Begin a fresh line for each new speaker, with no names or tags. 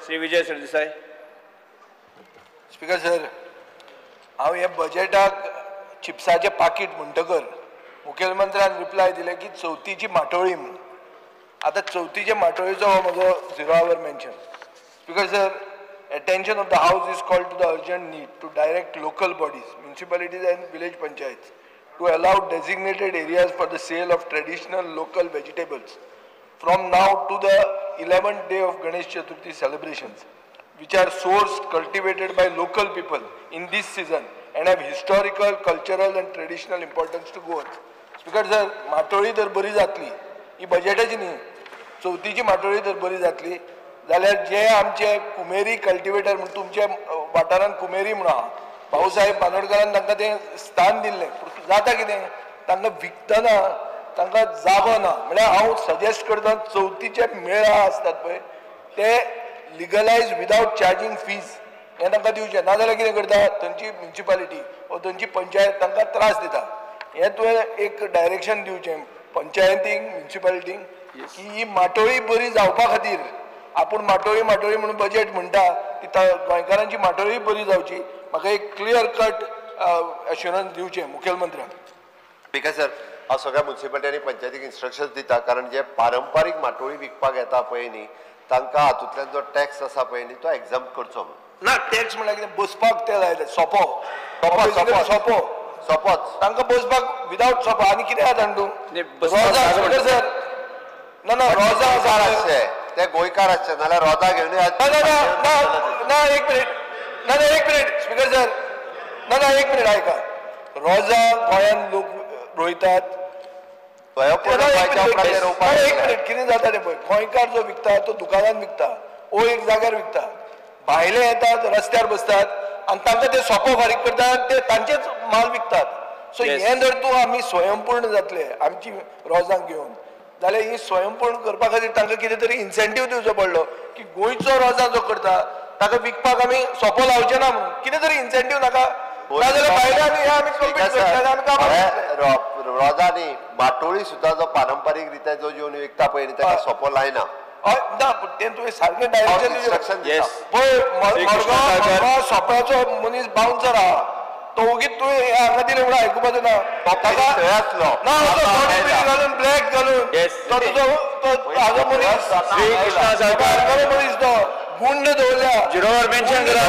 Shri Vijay Sardesai.
Speaker sir, हांव हे बजेटाक चिप्साचें पाकीट म्हणटकर मुखेलमंत्र्यान रिप्लाय दिले की चवथीची माटोळी म्हणून. आतां चवथीचे माटोळीचो हो म्हजो zero hour mention. Speaker sir, attention of the house is called to the urgent need to direct local bodies, municipalities and village panchayats to allow designated areas for the sale of traditional local vegetables from now to the 11th day of Ganesh Chaturthi celebrations, which are sourced, cultivated by local people in this season and have historical, cultural and traditional importance to Goans. Speaker sir, माटोळी जर बरी जातली, ही बजेटाची न्ही, चवथीची माटोळी जर बरी जातली जाल्यार जे आमचे कुमेरी cultivator म्हण तुमच्या वाठारांत कुमेरी म्हणून आहा, भाऊसाहेब बांदोडकरान तांकां तें स्थान दिल्लें. जाता कितें, तांकां विकतना तांकां जागो ना. म्हळ्यार हांव सजेस्ट करता चवथीचे मेळा आसतात पळय ते लिगलायज विदावट चार्जींग फीज हें तांकां दिवचें. नाजाल्यार कितें करता, थंयची म्युनिसिपालिटी वो थंयची पंचायत तांकां त्रास दिता. हें तुवें एक डायरेक्शन दिवचें पंचायतींक, म्युनिसिपालिटींक की ही माटोळी बरी जावपा खातीर आपूण माटोळी माटोळी म्हणून बजेट म्हणटा ती गोंयकारांची माटोळी बरी जावची. म्हाका एक क्लियर कट एश्युरन्स दिवचें मुखेलमंत्र्यान.
स्पीकर सर, हांव सगळ्या म्युनिसिपालिटी आनी पंचायतीक इन्स्ट्रक्शन्स दिता, कारण जे पारंपारीक माटोळी विकपाक येता पळय न्ही तांकां हातूंतल्यान जो टॅक्स आसा पळय न्ही तो एग्जाम करचो म्हणून.
ना, टॅक्स म्हणल्यार कितें, बसपाक ते लायले सोपो सोपो सोपो
सोपोच
तांकां बसपाक विदावट सोपो. आनी कितें आसा जाणा तूं, रोजां. सर ना ना, रोजां
आसचे ते गोंयकार आसचे, नाल्यार रोजां घेवन.
ना ना ना, एक मिनीट, ना ना एक मिनीट स्पीकर सर, ना ना एक मिनीट आयका. रोजां गोंयांत लोक रोयतात. एक मिनीट, कितें जाता तें पळय, गोंयकार जो विकता तो दुकानान विकता, ओ एक जाग्यार विकता, भायले येतात रस्त्यार बसतात आनी तांकां ते सोपो फारीक करतात, ते तांचेच माल विकतात. सो हें जर तूं आमी स्वयंपूर्ण जातले आमची रोजां घेवन जाल्यार ही स्वयंपूर्ण करपा खातीर तांकां कितें तरी इन्सेंटीव दिवचो पडलो की गोंयचो रोजां जो करता ताका विकपाक आमी सोपो लावचे ना म्हणून कितें तरी इन्सेंटीव नाका. नाजाल्यार भायल्यान हे आमी कम्पीट करतले आमी कामां.
रोजां न्ही, माटोळी सुद्दां जो पारंपारीक रित्या जो येवन विकता पळय न्ही ताका सोपो लायना.
हय ना, पूण तें तुवें सारकें डायरेक्शन दिवचें. पळय मडगांव सोप्याचो मनीस बाउन्सर आहा, तो ओगीच तुवें हांगा दिलें म्हणून आयकुपाचो ना. ना, घालून ब्लॅक घालून तो तुजो हाजो मनीस, मनीस तो गुंड दवरल्या.
झिरो our mention करा.